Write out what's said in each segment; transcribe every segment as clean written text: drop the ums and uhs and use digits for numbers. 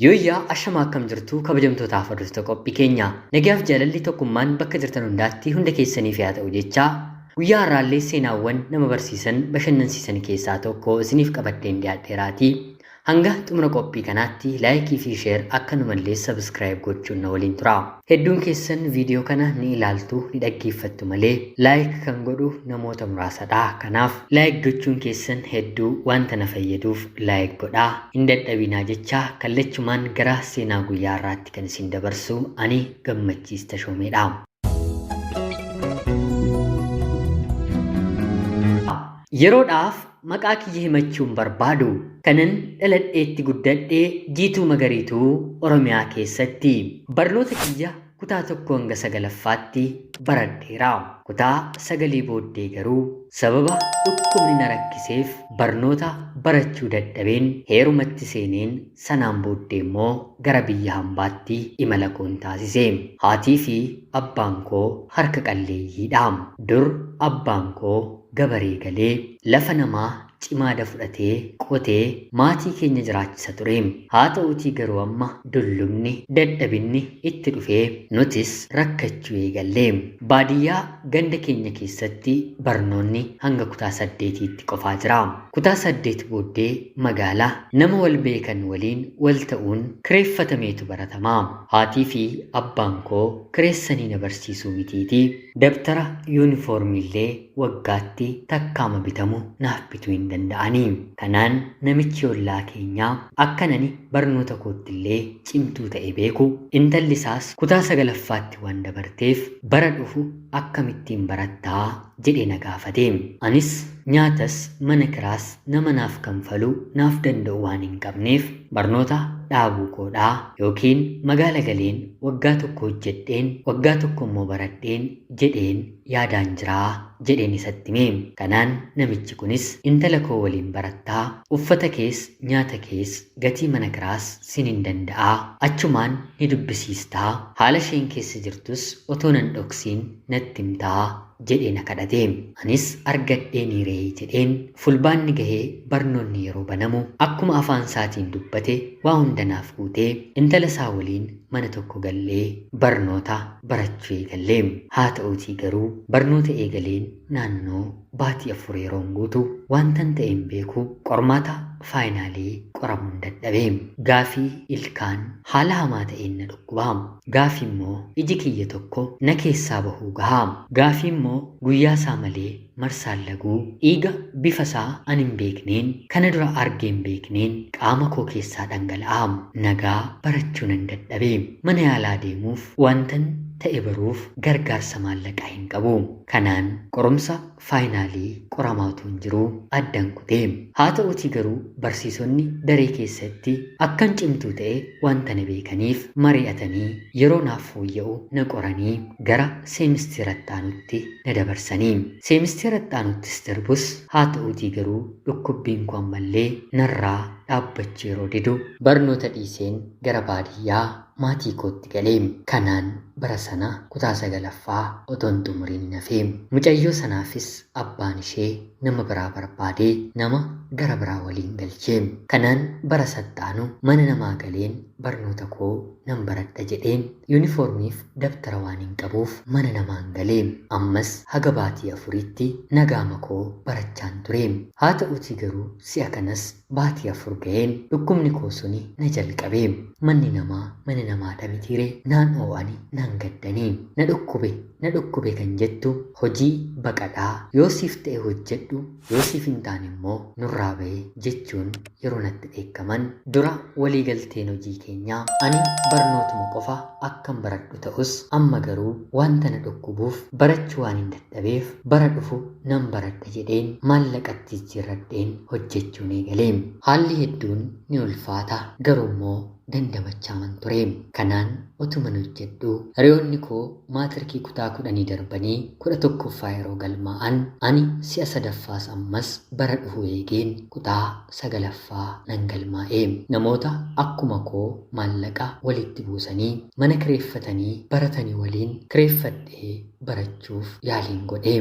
Yooyyaa ashamaa akkam jirtu kabajamtootaaf hordoftoota qophii keenya. Nagaaf jaalalli tokkummaan bakka jirtan hundaatti hunda keessaniif haa ta'u jechaa guyyaa har'aallee seenaawwan nama barsiisan bashannansiisan keessaa tokko isiniif qabadheen dhiyaadheeraatii. Hanga xumura qophii kanaatti laayikii fi sheer akkanumallee sabiskiraayib gochuun na waliin tura. Hedduun keessan viidiyoo kana ni ilaaltu ni dhaggeeffattu malee laayik kan godhu namoota muraasadha. Kanaaf laayik gochuun keessan hedduu wanta na fayyaduuf laayik godhaa. Hin dadhabinaa jechaa kallachumaan gara seenaa guyyaa har'aatti kan isin dabarsu ani Gammachiis Tashoomeedha. Yeroodhaaf maqaa kiyya himachuu hin barbaadu. Kanan dhaladheetti guddadhe Jiituu Magariituu Oromiyaa keessatti. Barnoota kiyya kutaa 1 hanga 9ffaatti baradheera. Kutaa sagalii booddee garuu sababa dhukkubni na rakkiseef barnoota barachuu dadhabeen heerumatti seeneen sanaan booddee immoo gara biyya hambaatti imala koon taasise. Haatii fi abbaan koo harka qalleeyyiidha. Dur abbaan koo gabaree galee lafa namaa cimaada fudhatee qotee maatii keenya jiraachisa ture. Haa ta'uutii garuu amma dullumni, dadhabinni itti dhufee nutis rakkachuu eegalle. Baadiyyaa ganda keenya keessatti barnoonni hanga kutaa saddeetiitti qofaa jira. Kutaa 8 booddee magaalaa nama wal beekan waliin wal ta'uun kireeffatameetu baratama. Haatii fi abbaan koo kireessanii na barsiisuu mitiitii dabtara yuunifoormiillee waggaatti takkaama bitamu naaf bituu hin danda'ani. Kanaan namichi ollaa keenyaa akkan ani barnoota koottillee cimtuu ta'e beeku intalli isaas kutaa 9ffaatti waan dabarteef bara dhufu akkamittiin barattaa jedhee na gaafate. Anis nyaatas mana kiraas nama naaf kanfalu naaf danda'u waan hin qabneef barnoota dhaabuu koodha yookiin magaala galeen waggaa tokko hojjedheen waggaa tokko immoo baradheen jedheen yaadaan jira jedheen isatti hime. Kanaan namichi kunis intala koo waliin barattaa, uffata kees nyaata kees gatii mana kiraas sin hin danda'a, achumaan ni dubbisiistaa, haala isheen keessa jirtus otoo nan dhoksiin natti himtaa jedhee na kadhate. Anis argadheenii ree jedheen fulbaanni gahee barnoonni yeroo banamu akkuma afaan isaatiin dubbate waa hunda naaf guutee intala isaa waliin mana tokko gallee barnoota barachuu eegalle. Haa ta'uutii garuu barnoota eegaleen naannoo baatii 4 yeroon guutu waantan ta'e hin beeku qormaata faayinaalii qoramuun dadhabe. Gaafii ilkaan haala hamaa ta'een na dhukkuba. Gaafii immoo iji kiyya tokko na keessaa bahuu gaha. Gaafii immoo guyyaa isaa malee marsaan laguu dhiiga bifa isaa an hin beekneen kana dura argee hin beekneen qaama koo keessaa dhangala'a. Nagaa barachuu nan dadhabe. Mana yaalaa deemuuf wantan ta'e baruuf gargaarsa maallaqaa hin qabu. Kanaan qorumsa faayinaalii qoramaa utuun jiruu addan kute. Haa ta'uutii garuu barsiisonni daree keessatti akkan cimtuu ta'e wanta na beekaniif mari'atanii yeroo naaf fooyya'u na qoranii gara seemisteera itti aanutti na dabarsanii. Seemisteera itti aanuttis darbus haa ta'uutii garuu dhukkubbiin koo ammallee narraa dhaabbachuu yeroo didu barnoota dhiiseen gara baadiyyaa maatii kootti gale. Kanaan bara sana kutaa 9ffaa otoo hin xumuriin hin hafe. Mucayyoo sanaafis abbaan ishee nama biraa barbaadee nama gara biraa waliin galche. Kanaan bara sattaanu mana namaa galeen barnoota koo nan baradha jedheen yuunifoormiif dabtara waan hin qabuuf mana namaan gale. Ammas haga baatii afuriitti nagaama koo barachaan ture. Haa ta'uutii garuu si'a kanas baatii 4 ga'een dhukkubni koo suni na jalqabe. Manni namaa mana namaadha mitiire naan oo'ani naan gaddani. Na dhukkube na dhukkube kan jettu hojii baqadhaa yoo siif ta'e hojjedhu yoo siif hin taane immoo nurraa ba'i jechuun yeroo natti dheekkaman dura walii galteen hojii keenyaa ani barnootuma qofa akkan baradhu ta'us amma garuu wanta na dhukkubuuf barachuu waanin dadhabeef bara dhufu nan baradha jedheen maallaqatti jijjiirradheen hojjechuun eegale. Haalli hedduun ni ulfaata garuu immoo dandamachaaman ture. Kanaan otuman hojjedhuu hiriyoonni koo maatirikii kutaa kudhanii darbanii 11ffaa yeroo galmaa'an ani si'a sadaffaas ammas bara dhufu eegeen kutaa 9ffaa nan galmaa'e. Namoota akkuma koo maallaqa walitti buusanii mana kireeffatanii baratanii waliin kireeffadhee barachuuf yaaliin godhe.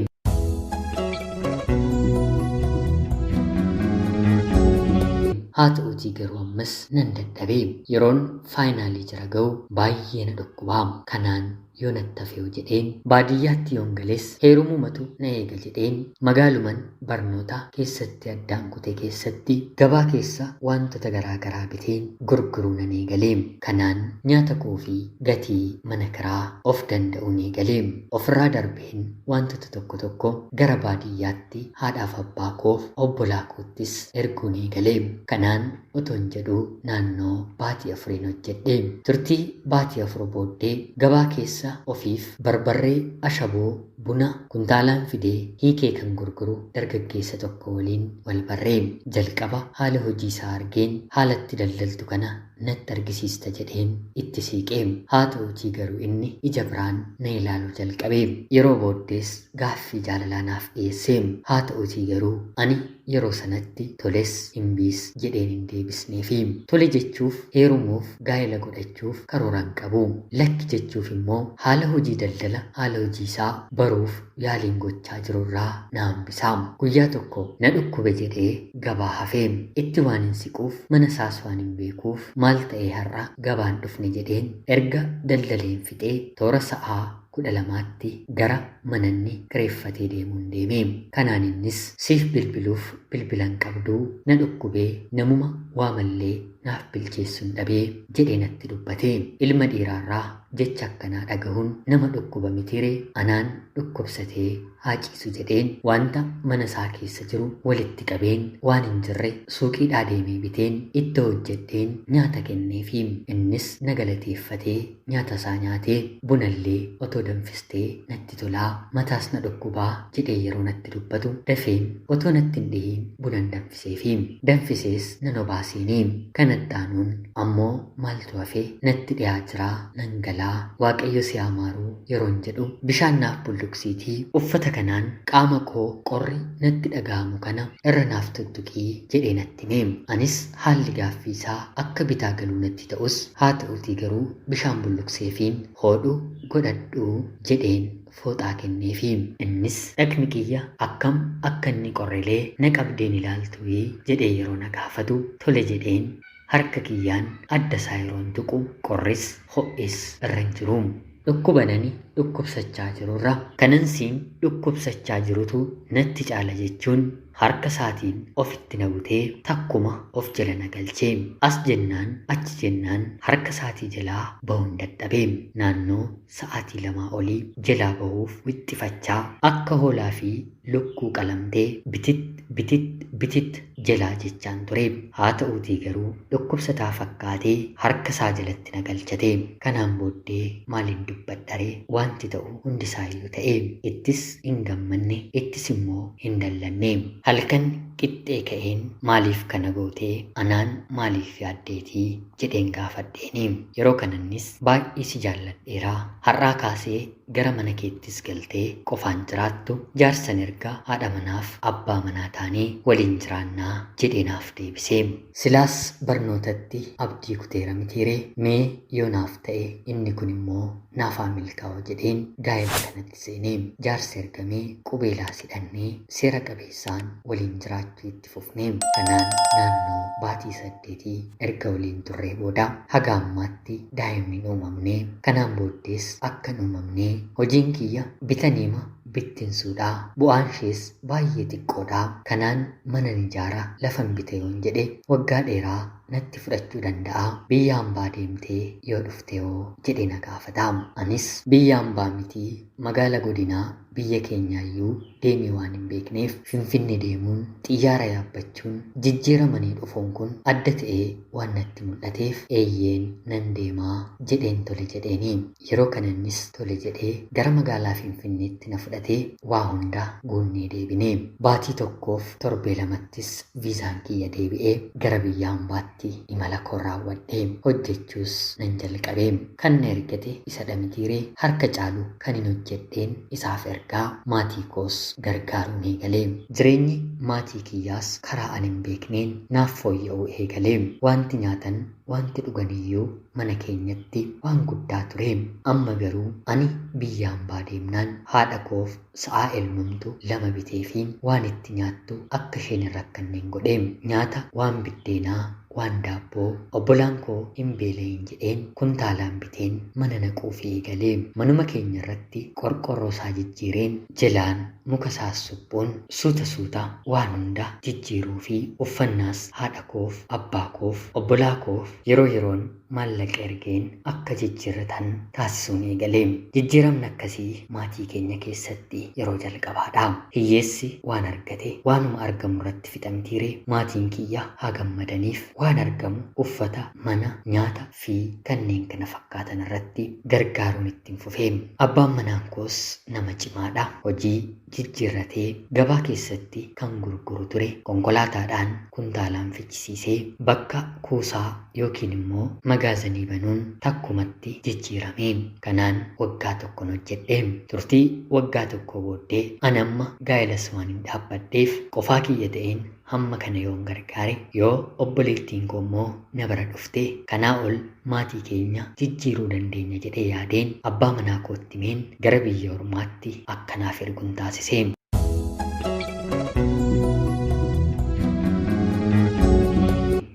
Haa ta'uutii garuu ammas nan dadhabe. Yeroon faayinaalii jira ga'u baay'ee na dhukkubaa. Kanaan yoo natti hafeewu jedheen baadiyyaatti yoon gales heerumumatu na eega jedheen magaaluman barnoota keessatti addaan kute keessatti gabaa keessa wantoota garaa garaa biteen gurguruu nan eegalee. Kanaan nyaata koo fi gatii mana kiraa of danda'uun eegalee. Ofirraa darbeen wantoota tokko tokko gara baadiyyaatti haadhaaf abbaa koof obbolaa koottis erguun eegalee. Kanaan otoon jedhuu naannoo baatii 4 hojjedhe. Turtii baatii 4 booddee gabaa keessa ofiif barbarree, ashaboo, buna kuntaalaan fidee hiikee kan gurguru dargaggeessa tokko waliin wal barree. Jalqaba haala hojii isaa argeen haalatti daldaltu kana natti argisiista jedheen itti siiqee. Haa ta'uutii garuu inni ija biraan na ilaaluu jalqabe. Yeroo booddees gaaffii jaalalaa naaf dhiyeesse. Haa ta'uutii garuu ani yeroo sanatti toles hin biis jedheen hin deebisneefi. Tole jechuuf heerumuuf gaa'ela godhachuuf karoora hin qabu. Lakki jechuuf immoo haala hojii daldala haala hojii isaa baruuf yaaliin gochaa jirurraa na hambisa. Guyyaa tokko na dhukkube jedhee gabaa hafee. Itti waan hin siquuf mana isaas waan hin beekuuf maal ta'ee har'a gabaan dhufne jedheen erga daldaleen fixee toora sa'aa 12tti gara mananni kireeffatee deemuun deeme. Kanaan innis siif bilbiluuf bilbilan qabduu na dhukkubee namuma waa mallee naaf bilcheessuun dhabee jedhee natti dubbate. Ilma dhiiraarraa jecha akkanaa dhagahuun nama dhukkuba mitiire, anaan dhukkubsatee haa ciisu jedheen wanta mana isaa keessa jiru walitti qabeen waan hin jirre suuqiidhaa deemee biteen itti hojjedheen nyaata kenneefi. Innis na galateeffatee nyaata isaa nyaatee bunallee otoo danfistee natti tolaa mataas na dhukkubaa jedhee yeroo natti dubbatu dafeen otoo natti hin dhihiin bunan danfiseefi. Danfisees nan obaasiini. Kanatti aanuun ammoo maaltu hafe natti dhiyaa jiraa nan galaa waaqayyo si haa maaruu yeroon jedhu bishaan naaf bulluqsiitii uffata kanaan qaama koo qorri natti dhaga'amu kana irra naaf tuttuqii jedhee natti hime. Anis haalli gaaffii isaa akka bitaa galuu natti ta'us haa ta'uutii garuu bishaan bulluqseefiin hodhu godhadhuu jedheen fooxaa kenneefi. Innis dhaqni kiyya akkam akka inni qorrilee na qabdeen ilaaltuwii jedhee yeroo na gaafatu tole jedheen harka kiyyaan adda isaa yeroon tuqu qorris ho'is irra hin jiru. Dhukkuba nani dhukkubsachaa jirurra kanan siin dhukkubsachaa jirutu natti caala jechuun harka isaatiin ofitti na butee takkuma of jala na galchee. As jennaan achi jennaan harka isaatii jalaa bahuun dadhabe. Naannoo sa'aatii 2 olii jalaa bahuuf wixxifachaa akka hoolaa fi lukkuu qalamtee bitit bitit bitit jalaa jechaan ture. Haa ta'uutii garuu dhukkubsataa fakkaatee harka isaa jalatti na galchate. Kanaan booddee maaliin dubbadharee wanti ta'u hundisaayyuu ta'e. Ittis hin gammanne, ittis immoo hin dallanne. Halkan qixxee ka'een maaliif kana gootee anaan maaliif yaaddeetii jedheen gaafadheeni. Yeroo kanannis baay'ee si jaalladheeraa har'aa kaasee gara mana keettis galtee qofaan jiraattu jaarsan erga haadha manaaf abbaa manaa taanee waliin jiraannaa jedhee naaf deebisee. Silaas barnootatti abdii kuteera mitiiree mee yoo naaf ta'e inni kun immoo naaf haa milkaa'u jedheen gaa'ela kanatti seenee. Jaarsi ergamee qubeelaa sidhannee seera qabeessaan waliin jiraachuu itti fufnee. Kanaan naannoo baatii 8 erga waliin turree booda haga ammaatti daa'imni hin uumamne. Kanaan booddees akka hin uumamne hojiin kiyya bitaniima bittinsuudha. Bu'aan ishees baay'ee xiqqoodha. Kanaan mana ijaara lafan bite yoon jedhe waggaa dheeraa natti fudhachuu danda'a. Biyya hambaa deemtee yoo dhufte hoo jedhee na gaafata. Anis biyya hambaa mitii magaala godinaa biyya keenyaayyuu deemee waan hin beekneef Finfinne deemuun xiyyaara yaabbachuun jijjiiramanii dhufuun kun adda ta'ee waan natti mul'ateef eeyyeen nan deemaa jedheen tole jedheeni. Yeroo kanannis tole jedhee gara magaalaa Finfinneetti na fudhatee waa hunda guunnee deebine. Baatii 1f torbee 2ttis viizaan kiyya deebi'ee gara biyya hambaatti imala koo raawwadhee hojjechuus nan jalqabe. Kan na ergate isa dhamitiiree harka caalu kan hin hojjedheen isaaf ergaa maatii koos gargaaruun eegalee. Jireenyi maatii kiyyaas karaa ani hin beekneen naaf fooyya'uu eegalee. Wanti nyaatan wanti dhuganiyyuu mana keenyatti waan guddaa ture. Amma garuu ani Biyya hambaa deemnaan haadha koof sa'aa elmamtu 2 biteefiin waan itti nyaattu akka isheen hin rakkanneen godhe. Nyaata waan biddeenaa, waan daabboo obbolaan koo hin beela'in jedheen kuntaalaan biteen mana naquuf eegalee. Manuma keenya irratti qorqorroo isaa jijjiireen jalaan muka isaas suphuun suuta suuta waan hunda jijjiiruu fi uffannaas haadha koof, abbaa koof, obbolaa koof yeroo yeroon maallaqa ergeen akka jijjiirratan taasisuun eegalee. Jijjiiramni akkasii maatii keenya keessatti yeroo jalqabaadha. Hiyyeessi waan argate waanuma argamu irratti fixamtiire maatiin kiyya haa gammadaniif waan argamu uffata, mana, nyaata fi kanneen kana fakkaatan irratti gargaaruun ittiin fufee. Abbaan manaan koos nama cimaadha. Hojii jijjiirratee gabaa keessatti kan gurguru ture. Konkolaataadhaan kuntaalaan fichisiisee bakka kuusaa yookiin immoo magaazanii banuun takkumatti jijjiirame. Kanaan waggaa tokkon hojjedhe. Turtii waggaa tokko booddee ani amma gaa'ilas waan hin dhaabbadheef qofaa kiyya ta'een hamma kana yoon gargaare, yoo obboleettiin koo immoo na bira dhufte kanaa ol maatii keenya jijjiiruu dandeenya jedhee yaadeen abbaa manaa kootti himeen gara biyya ormaatti akkanaaf erguun taasise.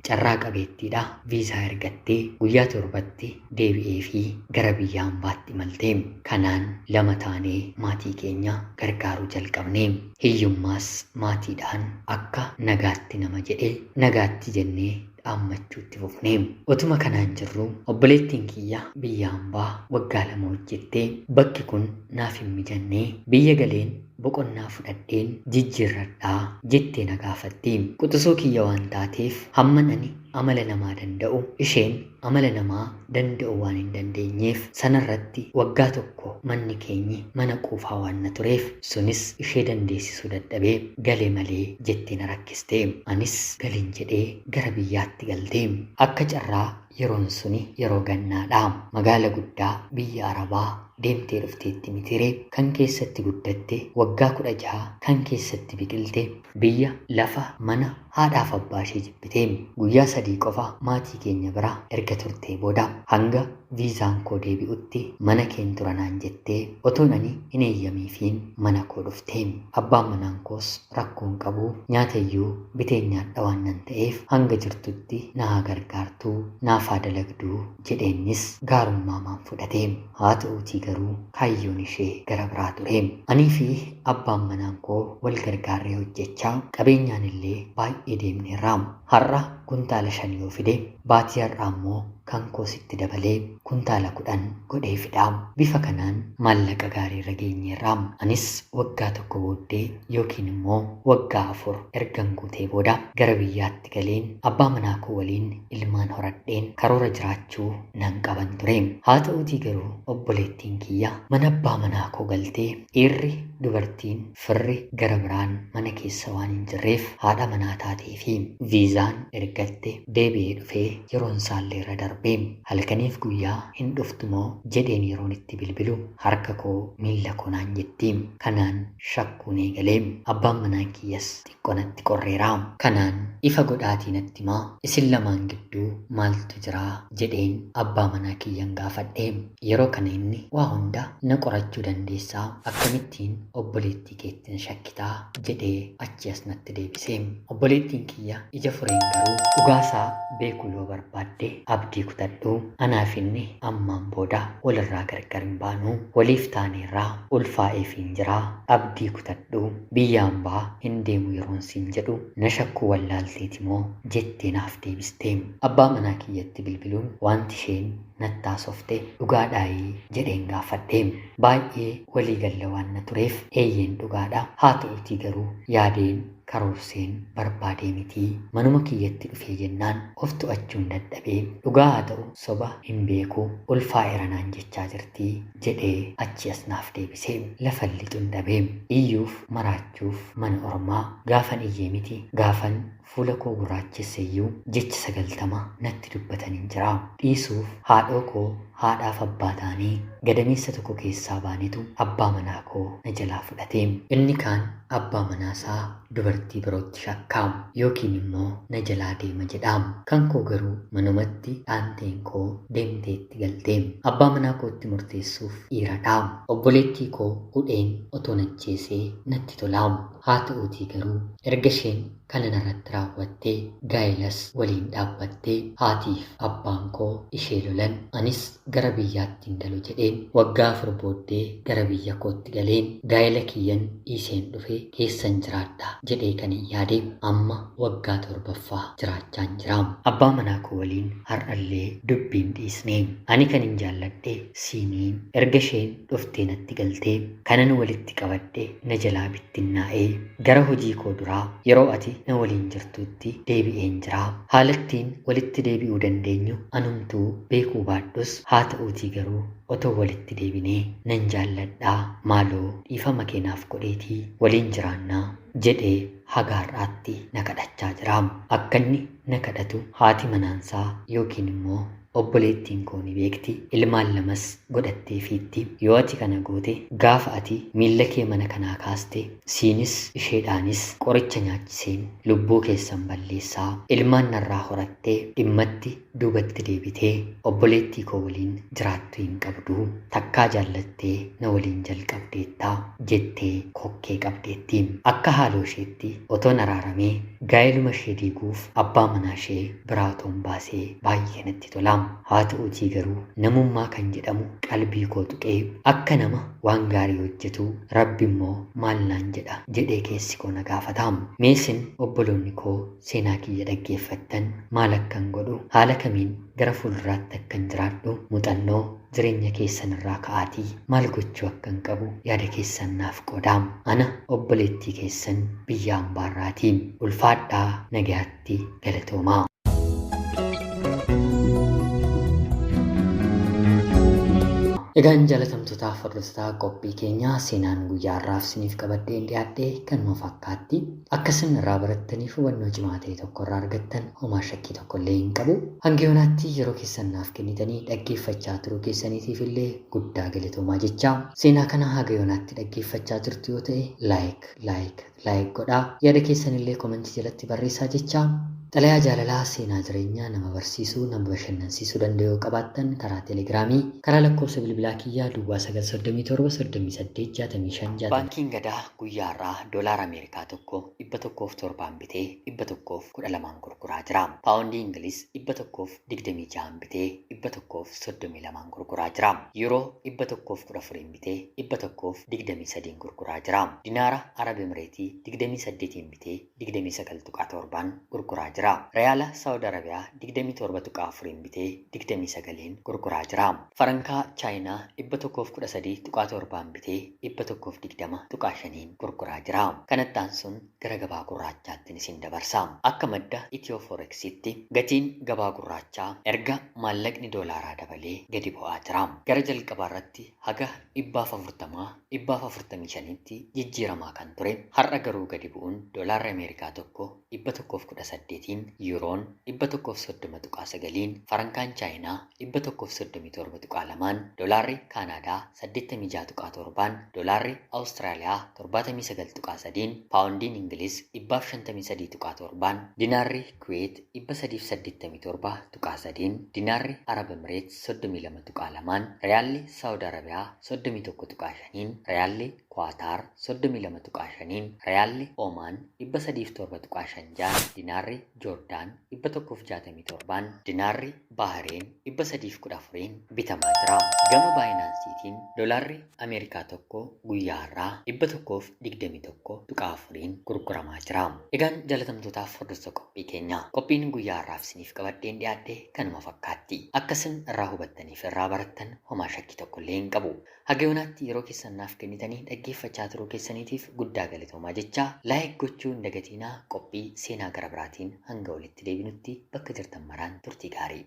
Carraa qabeettiidha. Viizaa ergattee guyyaa 7tti deebi'ee fi gara biyya hambaatti imalte. Kanaan 2 taanee maatii keenya gargaaruu jalqabne. Hiyyummaas maatiidhaan akka nagaatti nama jedhe nagaatti jennee dhaammachuutti fufne. Otuma kanaan jirru obboleettiin kiyya biyya hambaa waggaa 2 hojjettee bakki kun naaf hin mijannee biyya galeen boqonnaa fudhadheen jijjiirradhaa jettee na gaafatti. Quxisuu kiyya waan taateef hamman ani amala namaa danda'u isheen amala namaa danda'u waan hin dandeenyeef sanarratti waggaa tokko manni keenyi mana quufaa waan na tureef sunis ishee dandeessisuu dadhabee gale malee jettee na rakkiste. Anis galin jedhee gara biyyaatti galte. Akka carraa yeroon suni yeroo gannaadha. Magaala guddaa biyya Arabaa deemtee dhufteetti mitire kan keessatti guddatte waggaa 16 kan keessatti biqilte biyya lafa mana haadhaaf abbaa ishee jibbite. Guyyaa 3 qofa maatii keenya bira erga turtee booda hanga viizaan koo deebi'utti mana keen tura naan jettee otoon ani hin eeyyamiifiin mana koo dhufte. Abbaan manaan koos rakkoon qabu nyaata iyyuu biteen nyaadha waan nan ta'eef hanga jirtutti na haa gargaartuu naaf haa dalagduu jedheennis gaarummaa maan fudhate. Haa ta'uutii garuu kaayyoon ishee gara biraa ture. Anii fi abbaan manaan koo wal gargaarree hojjechaa qabeenyaan illee baay'ee deemneerra. Har'a kuntaala 5 yoo fide baatii har'aa immoo kan koositti dabalee kuntaala 10 godhee fida. Bifa kanaan maallaqa gaarii irra geenyeerra. Anis waggaa tokko booddee yookiin immoo waggaa 4 ergan guutee booda gara biyyaatti galeen abbaa manaa koo waliin ilmaan horadheen karoora jiraachuu nan qaban ture. Haa ta'uutii garuu obboleettiin kiyya mana abbaa manaa koo galtee dhiirri dubartiin firri gara biraan mana keessa waan hin jirreef haadha manaa taatee fi viizaan ergatte deebi'ee dhufee yeroon isaallee irra darbee halkaniif guyyaa hin dhuftu moo jedheen yeroon itti bilbilu harka koo miilla koo naan jetti. Kanaan shakkuun eegalee abbaan manaa kiyyas xiqqoo natti qorreera. Kanaan ifa godhaatii natti himaa isin lamaan gidduu maaltu jiraa jedheen abbaa manaa kiyyan gaafadhe. Yeroo kana inni waa hunda na qorachuu dandeessaa akkamittiin obboleettii keetti na shakkitaa jedhee achi as natti deebise. Obboleettiin kiyya ija fureen garuu dhugaasaa beekuu yoo barbaadde abdii kutadhu anaaf inni ammaan booda walirraa gargar hin baanu waliif taaneerraa ulfaa'eef hin jiraa abdii kutadhu biyya hambaa hin deemu yeroon siin jedhu na shakkuu wallaalteeti moo jettee naaf deebiste. Abbaa manaa kiyyatti bilbiluun wanti isheen nattaasofte dhugaadhaayii jedheen gaafadhe. Baay'ee walii galla waan na tureef eeyyeen dhugaadha. Haa ta'uutii garuu yaadeen karoorseen barbaadee mitii manuma kiyyatti dhufee jennaan of to'achuun dadhabee dhugaa haa ta'u soba hin beeku ulfaa'eera naan jechaa jirtii jedhee achi as naaf deebise. Lafan lixuun dhabee iyyuuf maraachuuf mana ormaa gaafan iyyee miti gaafan fuula koo gurraachesse iyyuu jecha 90 natti dubbatanii jira. Dhiisuuf haadhoo koo haadhaaf abbaa taanee gadameessa tokko keessaa baanetu abbaa manaa koo na jalaa fudhate. Inni kaan abbaa manaasaa dubartii birootti shakkaam yookiin immoo na jalaa deema jedhaam. Kan koo garuu manumatti dhaanteen koo deemteetti galteem. Abbaa manaa kootti murteessuuf dhiiradhaam. Obboleettii koo hudheen otoo najjeesee natti tolaam. Haa ta'uutii garuu erga isheen kana narratti raawwattee gaa'ilas waliin dhaabbattee haatiif abbaan koo ishee lolan anis gara biyyaatti hin galu jedheen waggaa 4 booddee gara biyya kootti galeen gaa'ela kiyyan dhiiseen dhufe keessan jiraadha jedhee kan hin yaade amma waggaa 7ffaa jiraachaan jiraam. Abbaa manaa koo waliin har'allee dubbiin dhiisne. Ani kan hin jaalladhe siiniin erga isheen dhuftee natti galtee kanan walitti qabadhe na jalaa bittinnaa'ee gara hojii koo duraa yeroo ati na waliin jirtutti deebi'een jira. Haalattiin walitti deebi'uu dandeenyu anumtuu beekuu baadhus haa ta'uutii garuu otoo walitti deebinee nan jaalladhaa maaloo dhiifama keenaaf godheetii waliin jiraannaa jedhee haga har'aatti na kadhachaa jira. Akka inni na kadhatu haati manaansaa yookiin immoo obboleettiin koo ni beekti. Ilmaan lamas godhattee fiitti. Yoo ati kana goote gaafa ati miilla kee mana kanaa kaaste siinis isheedhaanis qoricha nyaachiseen lubbuu keessan balleessaa ilmaan narraa horattee dhimmatti duubatti deebitee obboleettii koo waliin jiraattu hin qabdu takkaa jaallattee na waliin jalqabdeettaa jettee kokkee qabdeetti. Akka haaloo isheetti otoon araaramee gaa'eluma ishee diiguuf abbaa manaa ishee biraa otoon baasee baay'ee natti tola. Haa ta'uutii garuu namummaa kan jedhamu qalbii koo tuqee akka nama waan gaarii hojjetu rabbi immoo maal naan jedha jedhee keessi koo na gaafata. Meesin obboloonni koo seenaa kiyya dhaggeeffattan maal akkan godhu haala kamiin gara fuulduraatti akkan jiraadhu muuxannoo jireenya keessan irraa ka'aatii maal gochuu akkan qabu yaada keessan naaf qoodaa. Ana obboleettii keessan biyya ambaarraatiin ulfaadhaa nagayaatti galatoomaa. Egaan jaalatamtootaaf hordoftoota qophii keenyaa seenaan guyyaa har'aaf isiniif qabadheen dhiyaadhe kanuma fakkaatti. Akka isin irraa barattaniif hubannoo cimaa ta'e tokko irraa argattan homaa shakkii tokko illee hin qabu. Hanga yoonaatti yeroo keessan naaf kennitanii dhaggeeffachaa turuu keessaniitiif illee guddaa galatoomaa jecha. Seenaa kana haga yoonaatti dhaggeeffachaa jirtu yoo ta'e laayik laayik laayik godhaa. Yaada keessan illee komentii jalatti barreessaa jecha. Xalayaa jaalalaa seenaa jireenyaa nama barsiisuu nama bashannansiisuu danda'u qabaattan karaa telegiraamii karaa lakkoofsa bilbilaa kiyyaa duwwaa 937 38 65 Baankiin Gadaa guyyaa har'aa doolaara Ameerikaa tokko 107 bitee 112 gurguraa jira. Paawundii Ingiliz 126 bitee 132 gurguraa jira. Yuuroo 114 bitee 123 gurguraa jira. Dinaara Arab Emireetii 28 bitee 29.7 gurguraa jira. Reyaala Saawud Arabiyaa 27.4 bitee 29 gurguraa jira. Farankaa Chaayinaa 113.7 bitee 120.5 gurguraa jira. Kanatti aansuun gara gabaa gurraachaatti isin dabarsa. Akka madda Itiyoo Forexitti gatiin gabaa gurraachaa erga maallaqni doolaaraa dabalee gadi bu'aa jira. Gara jalqabaa irratti haga 140 145tti jijjiiramaa kan ture har'a garuu gadi bu'uun doolaarri Ameerikaa tokko 118 yuuroon 130.9 farankaan Chaayinaa 137.2 doolaarri Kaanaadaa 86.7 doolaarri Awustiraaliyaa 79.3 paawundiin Ingiliz 153.7 dinaarri Kuweet 387.3 dinaarri Arab Emireet 32.2 riyaalli Saawud Arabiyaa 31.5 riyaalli Kuwaataar 32.5 riyaalli Oomaan 307.56 dinaarri Joordaan 167 dinaarri Baahireen 314 bitamaa jira. Gama baayinaansiitiin doolaarri Ameerikaa tokko guyyaa har'aa 121.4 gurguramaa jira. Egaan jaalatamtootaaf hordoftoota qophii keenya qophiin guyyaa har'aaf isiniif qabadheen dhiyaadhe kanuma fakkaatti. Akka isin irraa hubattaniif irraa barattan homaa shakkii tokko illee hin qabu. Haga yoonaatti yeroo keessan naaf kennitanii dhaggeeffachaa turuu keessaniitiif guddaa galatoomaa jecha laayik gochuu hin dagatinaa. Qophii seenaa gara biraatiin hanga walitti deebinutti bakka jirtan maraan turtii gaarii.